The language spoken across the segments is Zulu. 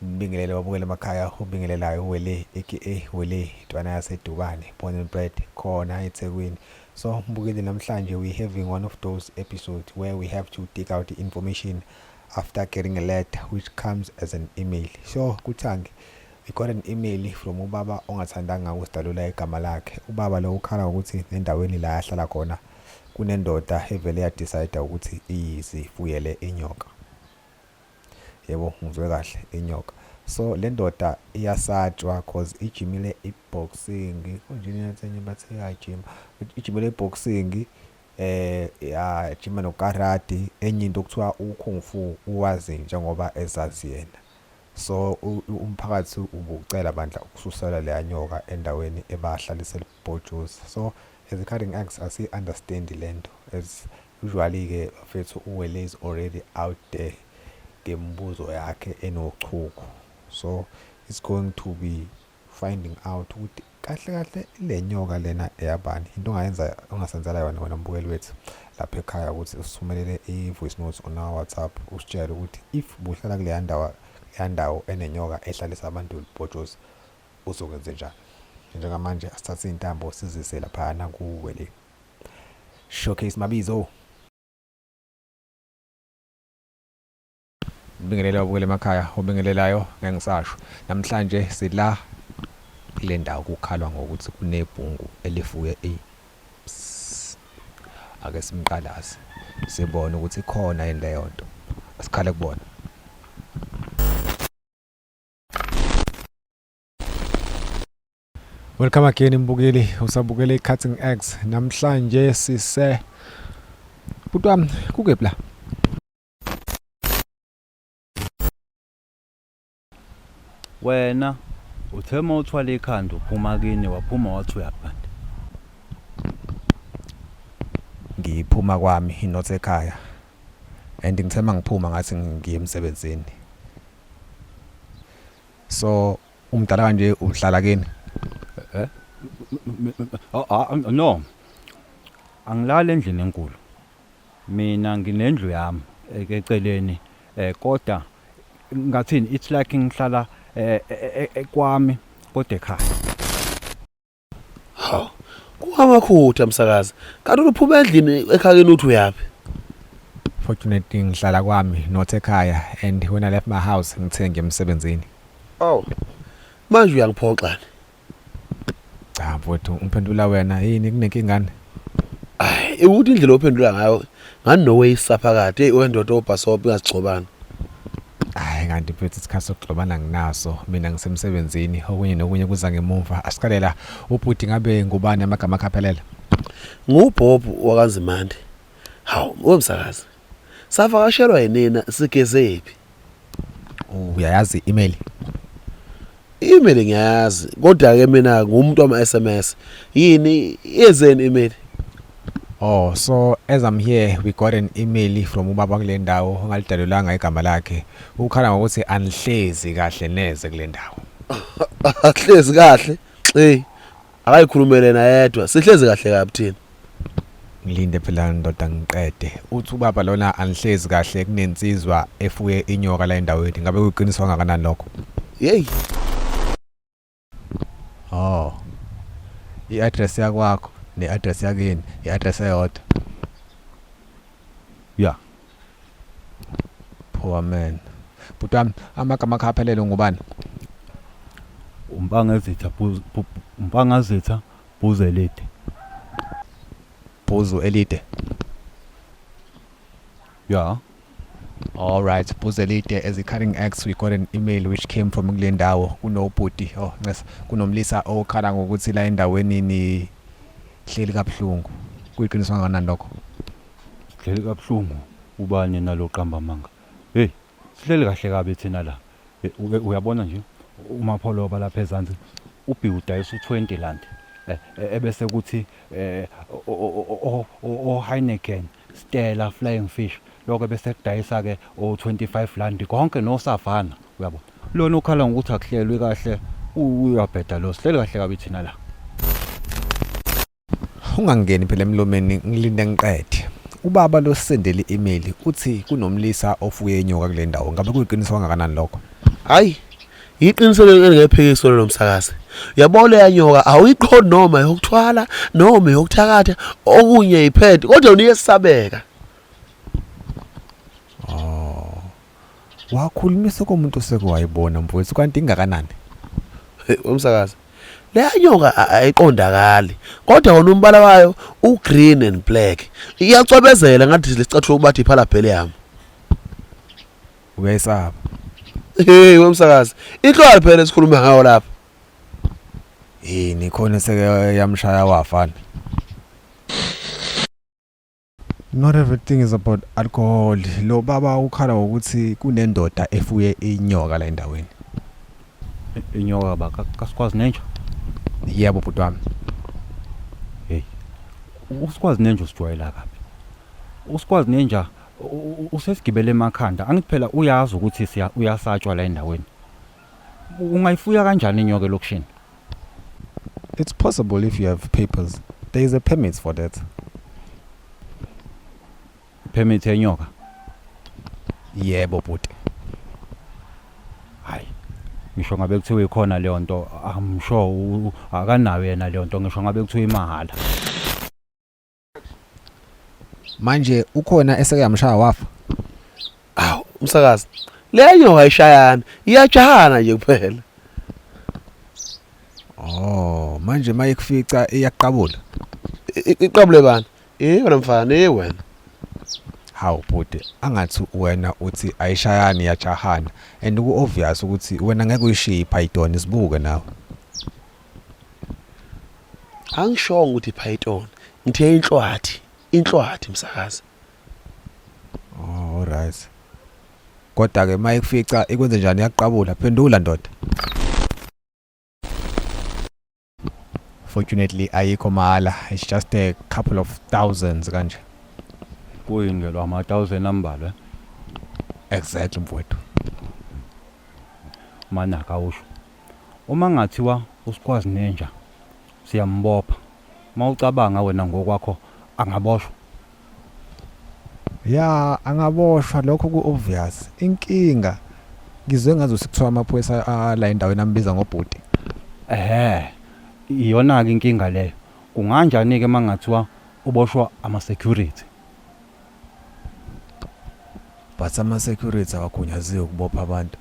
Ngibingelele babukele emakhaya ubingelelayo uWele aka Wele intwana yaseDubane born and bred khona eThekwini. So mbukeli namhlanje we having one of those episodes where we have to dig out the information after getting a letter which comes as an email. So kuthangi we got an email from ubaba ongathandanga ukusidalula igama lakhe. Ubaba lo ukhala ngokuthi endaweni la ahlala khona kunendoda evele yadecide ukuthi izifuyele inyoka. Yebo ngizwe kahle inyoka. So le ndoda iyasatshwa cause ijimile i-boxing konje enye bathe iyajima ijimile i-boxing yajima nokarati enye into okuthiwa u-kung fu uwazi njengoba ezazi yena. So umphakathi ubucela bandla ukususela leya nyoka endaweni ebahlalise libhojozi. So as a cutting axe asi-understand lento as usually-ke bafethu uWele is already out there ngemibuzo yakhe enochuku. So it's going to be finding out ukuthi kahle kahle le nyoka lena eyabani. Into ongayenza ongasenzela yona wena mbukeli wethu lapha ekhaya ukuthi usithumelele i-voice note on our WhatsApp usitshele ukuthi if buhlala kuleya ndawo kuleya ndawo enenyoka ehlalisa abantu libhojozi uzokwenze njani. Njengamanje asithathe iy'ntambo sizise laphayana kuWele. Showcase Mabizo. Ngibingelele ababukeli emakhaya, obingelelayo ngeke ngisasho. Namhlanje sila kule ndawo kukhalwa ngokuthi kunebhungu elifuye i Ake simqalaze sibone ukuthi ikhona yini leyo nto. Asikhale kubona. Welcome again mbukeli, usabukele i-Cutting X. Namhlanje sise Bhuti wami kukephi la? Wena uthe uma uthwala ikhanda uphuma kini waphuma wathi uyabhanda. Ngiphuma kwami not ekhaya. And ngithe mangiphuma ngathi ngiye emsebenzini. So umdala kanje uhlala kini? Eh? No. Angilali endlini enkulu. Mina nginendlu yami eceleni eh kodwa ngathini it's like ngihlala kwami kodwa ekhaya. Hawu, kungamakhutha msakazi. Kanti uphuma endlini ekhakeni uthi uyaphi? Fortunately ngihlala kwami not ekhaya and when I left my house ngithe ngiye emsebenzini. Awu. Manje uyangiphoxa ni. Cha mfowethu ngiphendula wena yini kunenkingane? Ay, ukuthi indlela ophendula ngayo ngani noweyisa phakathi. Hey wendoda obhasobha ingazigcobana. Hayi kanti mfethu isikhathi sokugxobana nginaso mina ngisemsebenzini okunye nokunye kuza ngemumva asiqale la ubhuti ngabe ngubani amagama akhe aphelele NguBob wakaNzimande. Hawu, wemsakazi. Savakashelwa yinina sigezephi? Uyayazi i-email? I-email ngiyayazi kodwa ke mina ngumuntu wama SMS. Yini yenzeni i-email? Oh, so as I'm here we got an email from ubaba kule ndawo ongalidalulanga igama lakhe. Ukhala ngokuthi anihlezi kahle neze kule ndawo. Ahlezi kahle. Hey, akayikhulumele nayedwa. Sihlezi kahle kabi thina. Ngilinde phela ndoda ngiqede. Uthi ubaba lona anihlezi kahle kunensizwa efuye inyoka la endaweni. Ngabe kuyiqiniso kangakanani lokho? Hey. Oh. I-address yakwakho ne-address yakini, i-address eyodwa. Yeah. Poor man. Bhuti wami amagama akho aphelele ngubani? Umpangazitha umpangazitha Bhuzu elide. Bhuzu elide. Yeah. All right, Bhuzu elide as a cutting axe we got an email which came from kule ndawo kunobhuti oh ncesa kunomlisa okhala ngokuthi la endaweni ni hleli kabuhlungu. Kuyiqiniso kangakanani lokho? Sihleli kabuhlungu ubani naloqamba amanga. Hey, sihleli kahle kabi thina la. Uyabona nje uMapholoba lapha ezansi ubhi udayisa u20 rand. Ebese kuthi o Heineken, Stella, Flying Fish lokho bese kudayisa ke o25 rand konke no Savannah uyabona. Lona ukhala ngokuthi akuhlelwe kahle uyabheda lo sihleli kahle kabi thina la. Ungangeni phela emlomeni ngilinde ngiqede. Ubaba lo sendele i-email uthi kunomlisa ofuye inyoka kule ndawo. Ngabe kuyiqiniso kangakanani lokho? Hayi. Iqiniso elingephikiswa lelo msakazi. Uyabona leya nyoka awuyiqondi noma yokuthwala noma yokuthakatha okunye iphethe kodwa yona iyesabeka. Oh. Wakhulumisa komuntu oseke wayibona mfowethu kanti ingakanani? Hey, umsakazi. Leya nyoka ayiqondakali kodwa wona umbala wayo u-green and black. Iyacwebezela ngathi lesicathulo kubathi iphalabhele yami. Uyayisaba. Hey wemsakazi, inhlwali phela esikhuluma ngayo lapha. Yini khona seke yamshaya wafana. Not everything is about alcohol. Lo baba ukhala ngokuthi kunendoda efuye inyoka la endaweni. Inyoka ba kasikwazi nenja. Yebo bhuti wami. Hey. Usikwazi nenja usijwayela kabi. Usikwazi nenja usesigibele emakhanda. Angithi phela uyazi ukuthi siya uyasatshwa la endaweni. Ungayifuya kanjani inyoka elokishini? It's possible if you have papers. There is a permit for that. Permit yenyoka. Yebo bhuti. Hayi. Ngisho ngabe kuthiwa ikhona leyo nto, I'm sure akanayo yena leyo nto ngisho ngabe kuthiwa imahhala. Manje ukhona eseke yamshaya wafa. Awu umsakazi. Le nyoka ayishayana, iyajahana nje kuphela. Oh, manje mayikufica iyaqabula. Iqabule bani? Eh wena mfana, eh wena. Hawu bhuti, angathi wena uthi ayishayani iyajahana and ku obvious ukuthi wena ngeke uyishiye ipython isibuke nawe. Angishongo ukuthi ipython, ngithe inhlwathi, inhlwathi msakazi. Oh, alright. Kodwa ke mayikufica ikwenze njani iyaqabula? Phendula ndoda. Fortunately ayikho mahala, it's just a couple of thousands kanje. Kuyini ke lo ama thousand ambalwa? Exactly mfowethu. Manaka usho. Uma ngathiwa usikwazi nenja siyambopha. Mawucabanga wena ngokwakho angaboshwa. Ya angaboshwa lokho ku obvious. Inkinga ngizwe ngazuthi kuthiwa amaphoyisa ala endaweni ambiza ngobhuti. Ehhe. Iyona ke inkinga leyo. Kunganjani ke mangathiwa uboshwa ama security? But ama security awagunyaziwe ukubopha abantu.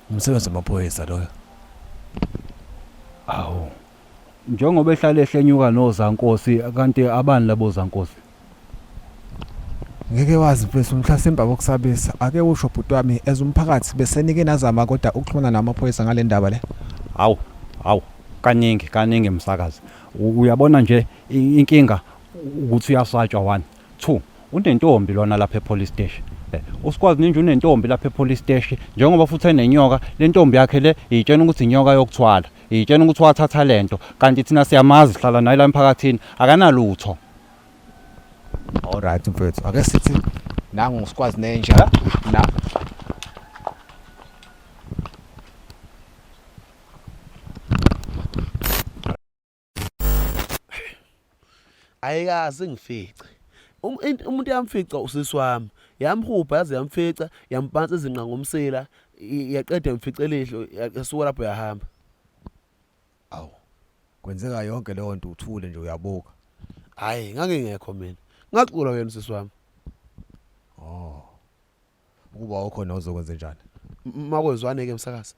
Umsebenzi wamaphoyisa loyo. Awu. Njengoba ehlale ehlenyuka nozankosi kanti abani labo zankosi? Ngeke wazi mfethu mhlasimpe abokusabisa. Ake usho bhuti wami as umphakathi besenike nazama kodwa ukuxhumana namaphoyisa ngale ndaba le. Hawu, hawu, kaningi, kaningi msakazi. Uyabona nje inkinga ukuthi uyasatshwa one. Two, unentombi lona lapha epolice station. Usikwazi ninje unentombi lapha epolice station njengoba futhi enenyoka, le ntombi yakhe le iyitshena ukuthi inyoka yokuthwala. Iyitshena ukuthi wathatha lento kanti thina siyamazi sihlala naye la emphakathini akanalutho. Alright mfethu, ake sithi nangu sikwazi nenja na Ayikaze ngifice. Um, umuntu yamfica usisi wami, yamhubha yaze yamfica, yampansa izinqa ngomsila, yaqeda yamfica elihlo, yasuka lapho yahamba. Awu. Kwenzeka yonke leyo nto uthule nje uyabuka. Hayi, ngangingekho mina. Ngacula wena usisi wami. Oh. Ukuba ukhona uzokwenza njani? Makwezwane ke msakazi.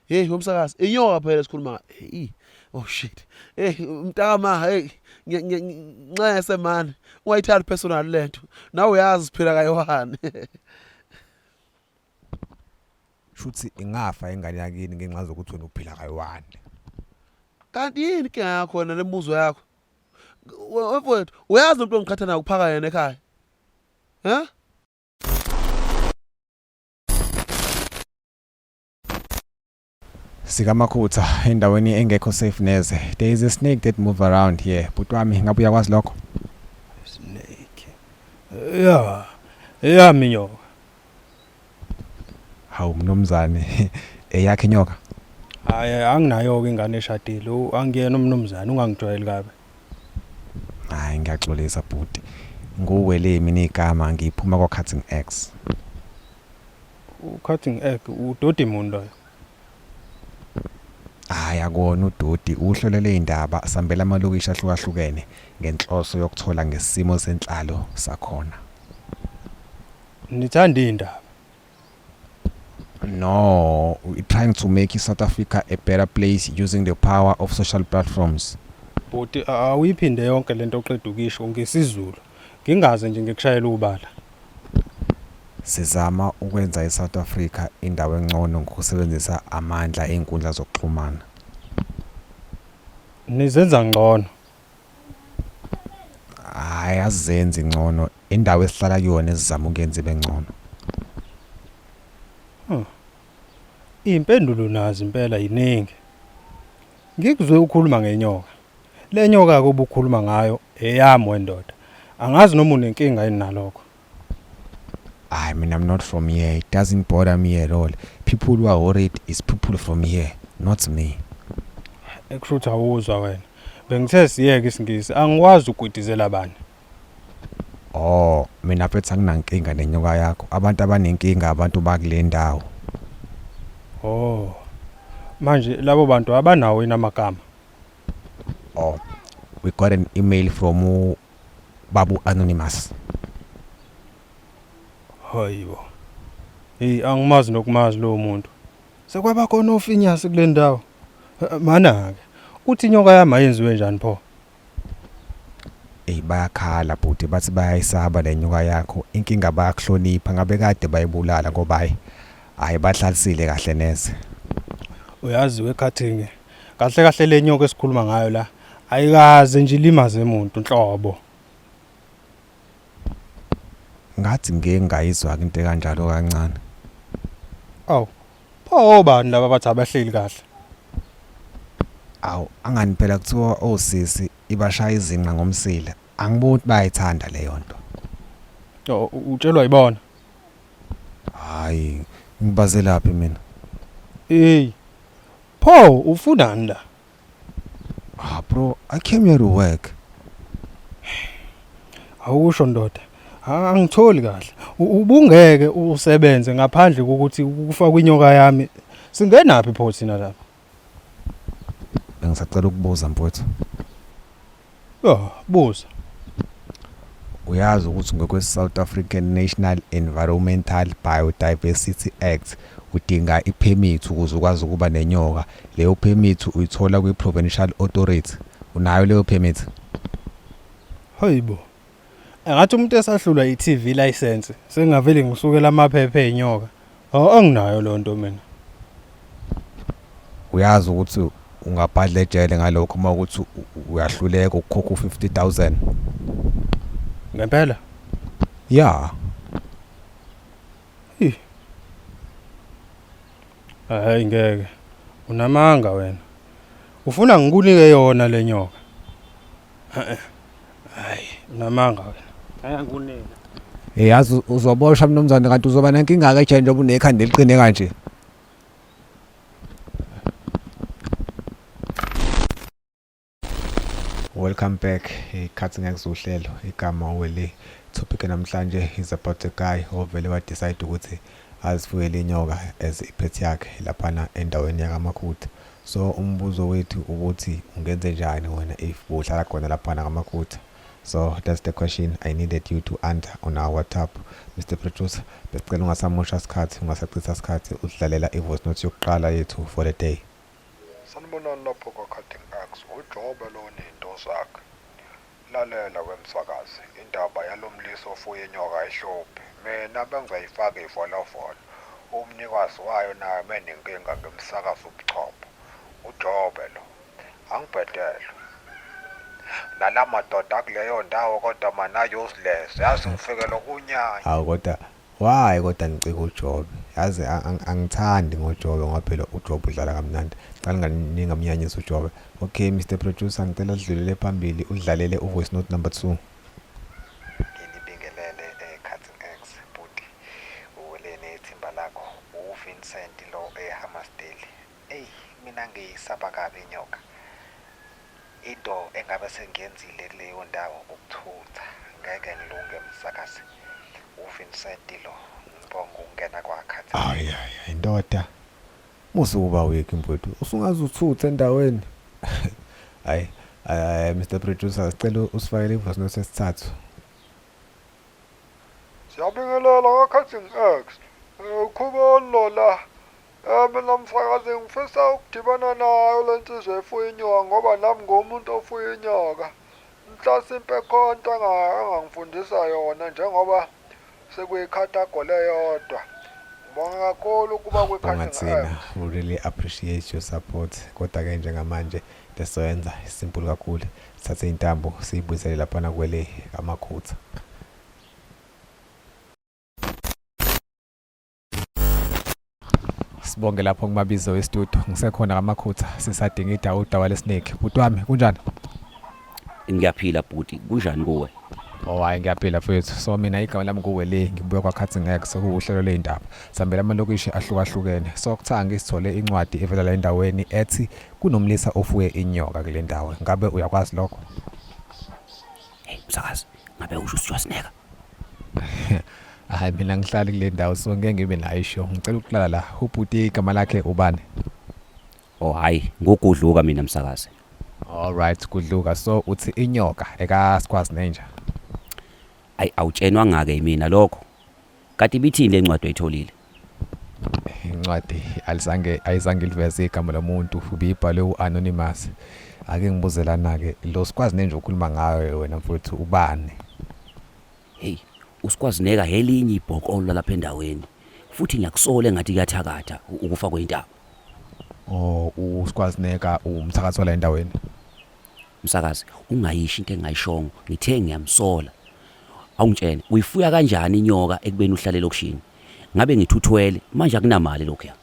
Hey womsakazi, inyoka phela esikhuluma. Hey. Oh shit. Hey mntaka ma, hey nxese man. Ungayithathi personal lento. Nawe uyazi siphila kaYohane. Shuthi ingafa ingane yakini ngenxa zokuthi wena uphila kayi-one. Kanti yini inkinga yakho wena lemibuzo yakho? Mfowethu, uyazi umuntu ongiqhatha naye ukuphaka yena ekhaya? Ha? Sikamakhutha endaweni engekho safe neze. There is a snake that move around here. Bhuti wami ngabe uyakwazi lokho? Snake. Ya. Eyami inyoka. Hawu mnumzane, eyakhe inyoka. Hayi anginayo ke ingane eshadile. Angiyena umnumzane ungangijwayeli kabi. Hayi ngiyaxolisa bhuti. Nguwele mina igama ngiphuma kwa Cutting X. U-cutting egg udoti muni loyo? Hhayi akuwona udoti, uhlelo lwezindaba sambela amalokishi ahlukahlukene ngenhloso yokuthola ngesimo senhlalo sakhona. Nithanda iy'ndaba. No, we trying to make South Africa a better place using the power of social platforms. Bhuti awuyiphinde yonke lento oqeda ukisho ngesiZulu. Ngingaze nje ngikushayele ubala. Sizama ukwenza iSouth Africa indawo engcono ngokusebenzisa amandla ey'nkundla zokuxhumana. Nizenza ngcono. Hhayi asizenzi ngcono, indawo esihlala kuyona esizama ukuyenza ibe ngcono. Iy'mpendulo nazo impela yiningi. Ngikuzwe ukhuluma ngenyoka. Le nyoka-ke obukhuluma ngayo eyami wendoda. Angazi noma unenkinga yini nalokho. I mean, I'm not from here. It doesn't bother me at all. People who are worried is people from here, not me. Ekusho ukuthi awuzwa wena. Bengithe siyeke isiNgisi, angikwazi ukugwidizela bani. Oh, mina mfethu anginankinga nenyoka yakho. Abantu abanenkinga abantu bakule ndawo. Oh. Manje labo bantu abanawo yini amagama? Oh, we got an email from Babu Anonymous. Hayibo. Hey, angimazi nokumazi lowo muntu. Sekwaba khona ofinyasi kule ndawo. Mana ke. Uthi inyoka yami ayenziwe njani pho? Ey bayakhala bhuti bathi bayayisaba le nyoka yakho. Inkinga bayakuhlonipha ngabe kade bayibulala ngoba hayi hayi bahlalisile kahle neze. Uyazi wekhathini. Kahle kahle le nyoka esikhuluma ngayo la ayikaze nje ilimaze umuntu nhlobo. Ngathi ngeke ngayizwa into ekanjalo kancane. Awu. Pho obani laba bathi abahleli kahle? Awu angani phela kuthiwa osisi ibashaya izinqa ngomsila. Angiboni ukuthi bayayithanda leyo nto. Oh, utshelwa yibona. Hayi, ngibazelaphi mina? Hey. Pho ufunani la? Ah bro, I came here to work. Awusho ndoda. Angitholi kahle. Ubungeke usebenze ngaphandle kokuthi kufakwe inyoka yami. Singenaphi pho thina lapha? Bengisacela ukubuza mfowethu. Oh, buza. Uyazi ukuthi ngokwe South African National Environmental Biodiversity Act udinga ipermit ukuze ukwazi ukuba nenyoka. Leyo permit uyithola kwi-Provincial Authority. Unayo leyo permit? Hayibo. Engathi umuntu esahlulwa i-TV license sengavele ngisukela amaphepha enyoka. Oh, anginayo lonto mina. Uyazi ukuthi ungabhadla ejele ngalokho uma ukuthi uyahluleka ukukhokha u-50,000. Ngempela? Yeah. Hayi ngeke. Unamanga wena. Ufuna ngikunike yona le nyoka. Hayi, unamanga wena. Hayi angikunike. Hey yazi uzoboshwa mnumzane kanti uzoba nenkinga ke ejele njengoba unekhanda eliqine kanje. Welcome back. Ikhathi ngeke uhlelo igama uWele. Topic namhlanje is about a guy ovele wa decide ukuthi azifuyele inyoka as ipet yakhe laphana endaweni yakaMakhutha. So umbuzo wethu ukuthi ungenze njani wena if uhlala khona laphana kaMakhutha. So that's the question I needed you to answer on our WhatsApp. Mr Producer, besicela ungasamosha isikhathi, ungasachitha isikhathi udlalela i-voice note yokuqala yethu for the day. Sanibonani lapho kwa-Cutting Axe, uJobe lo nento zakhe. Lalela wemsakazi, indaba yalo mlisa ofuye inyoka ayihluphi. Mina bengizoyifaka ivolovolo. Umnikazi wayo naye menenkinga ngimsakaza ubuchopho. UJobe lo. Angibhedelwe. Nala madoda akuleyo ndawo kodwa mana useless. Yazi ngifikelwa ukunyanya. Hawu kodwa why kodwa nicika uJobe? Yazi angithandi ngoJobe ngoba phela uJobe udlala kamnandi. Cela ningamnyanyisi uJobe. Okay Mr Producer ngicela sidlulele phambili udlalele uvoice note number 2. Nginibingelele e-Cutting Axe bhuti uwele nethimba lakho uVincent lo eHammarsdale. Eyi mina ngiyisaba kabi inyoka. Into engabe sengiyenzile kuleyo ndawo ukuthutha ngeke ngilunge msakazi. UVincent lo ngibonga ukungena kwa-Cutting Hayi Axe. hayi ndoda. Musa ukuba weak mfowethu. Usungaze uthuthe endaweni. Hayi, hayi Mr Producer, sicela usifakele ivoice note esithathu. Siyabingelela kwa-Cutting X. Ukhuboni lo la. Mina msakazi ngifisa ukudibana nayo le nsizwa efuya inyoka ngoba nami ngumuntu ofuya inyoka. Mhlasimpe khonto angangifundisa yona njengoba sekuyikhathagole yodwa. Ngibonga kakhulu ukuba Bonga kwi-Cutting thina, X. we really appreciate your support. Kodwa-ke njengamanje into esizoyenza simple kakhulu. Sithathe intambo siyibuyisele laphana kwele amakhutha. Sibonge lapho kumabizo westudio. Ngisekhona kamakhutha sisadinga idawo udaba lesnake. Bhuti wami kunjani? Ngiyaphila bhuti, kunjani kuwe? Oh hayi ngiyaphila mfethu. So mina igama lami nguWele ngibuya kwaCutting X kuwuhlelo lezindaba. Sihambela amalokishi ahlukahlukene. So kuthangi sithole incwadi evela la endaweni ethi kunomlisa ofuye inyoka kule ndawo. Ngabe uyakwazi lokho? Hey msakazi, ngabe usho usijwasineka? Hayi mina ngihlali kule ndawo so ngeke ngibe nayo isho. Ngicela ukuqala la. Ubhuti igama lakhe ubani? Oh hayi, ngugudluka mina msakazi. All right Gudluka. So uthi inyoka eka Sikwazi Nenja. Ayi awutshenwa ngake mina lokho. Kanti ibithini lencwadi oyitholile? Incwadi alizange ayizange iliveze igama lomuntu ubibhalwe uanonymous. Ake ngibuze lana ke lo Sikwazi Nenja okhuluma ngayo wena mfowethu ubani? Hey, uSikwazineka helinye ibhokolo lapha endaweni. Futhi ngiyakusola engathi kuyathakatha ukufa kwentaba. Oh uSikwazineka umthakathi wala endaweni. Msakazi, ungayisho into engayishongo, ngithe ngiyamsola. Awungitshele, uyifuya kanjani inyoka ekubeni uhlale elokishini? Ngabe ngithi uthwele, manje akunamali lokhuya.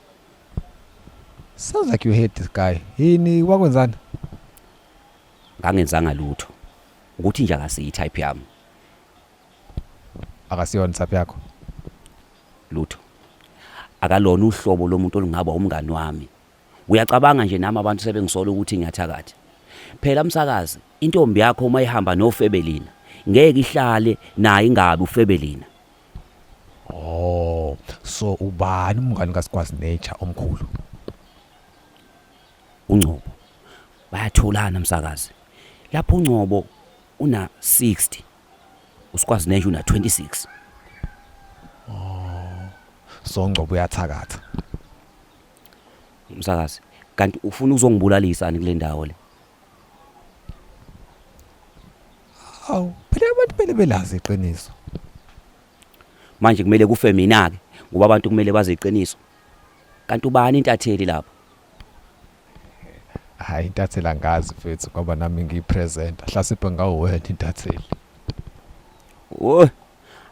Sounds like you hate this guy. Yini wakwenzani? Ngangenzanga lutho. Ukuthi nje akasiyi type yami. Akasiyona type yakho. Lutho. Akalona uhlobo lomuntu olungaba umngani wami. Uyacabanga nje nami abantu sebengisola ukuthi ngiyathakatha. Phela msakazi, intombi yakho uma ihamba nofebelina, ngeke ihlale naye ingabi ufebelina. Oh, so ubani umngani kaSikwazi Nature omkhulu? uNgcobo. Bayatholana msakazi. Lapho uNgcobo una 60, uSikwazi Nature una 26. Oh, so Ngcobo uyathakatha. Msakazi, kanti ufuna ukuzongibulalisa ani kule ndawo le? Hawu, phela abantu kumele belazi iqiniso. Manje kumele kufe mina ke ngoba abantu kumele bazi iqiniso. Kanti ubani intatheli lapho? Hayi intatheli angazi mfethu ngoba nami ngiyipresenter. Hlasimpe ngawuwena intatheli. Wo,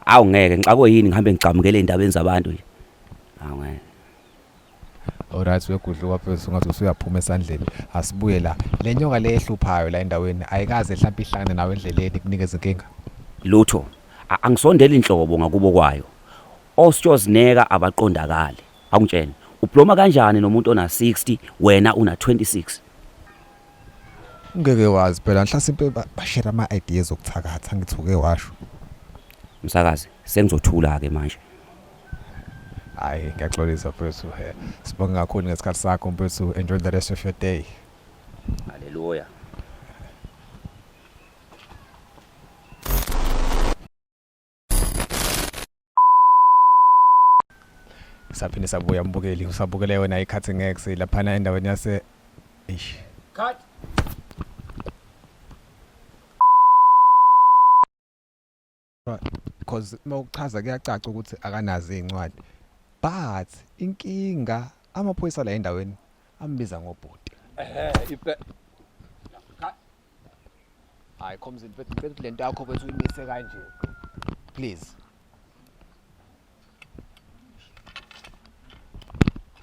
awu ngeke ngixakwe yini ngihambe ngigcamukele endabeni zabantu nje. Awu ngeke. Alright wegudluka mfethu ngathi usuyaphuma esandleni. Asibuye la. Le nyoka le ehluphayo la endaweni ayikaze mhlawumbe ihlangane nawe endleleni kunikeza inkinga. Lutho. Angisondeli inhlobo ngakubo kwayo. Ositshozineka abaqondakali. Awungitshele, ubloma kanjani nomuntu ona 60 wena una 26? Ungeke wazi phela mhlasimpe bashare ama ideas okuthakatha ngithi uke washo. Msakazi, sengizothula ke manje. Hayi ngiyaxolisa mfethu. Sibonga kakhulu ngesikhathi sakho mfethu. Enjoy the rest of your day. Hallelujah. Saphinde sabuya mbukeli usabukele wena iCutting X laphana endaweni yase eish. Cut. Because mawuchaza kuyacaca ukuthi akanazo izincwadi. But inkinga amaphoyisa la endaweni ambiza ngobhuti. Ehhe ipe Hayi Khomzini mfethu ngicela ukuthi lento yakho mfethu uyimise kanje. Please.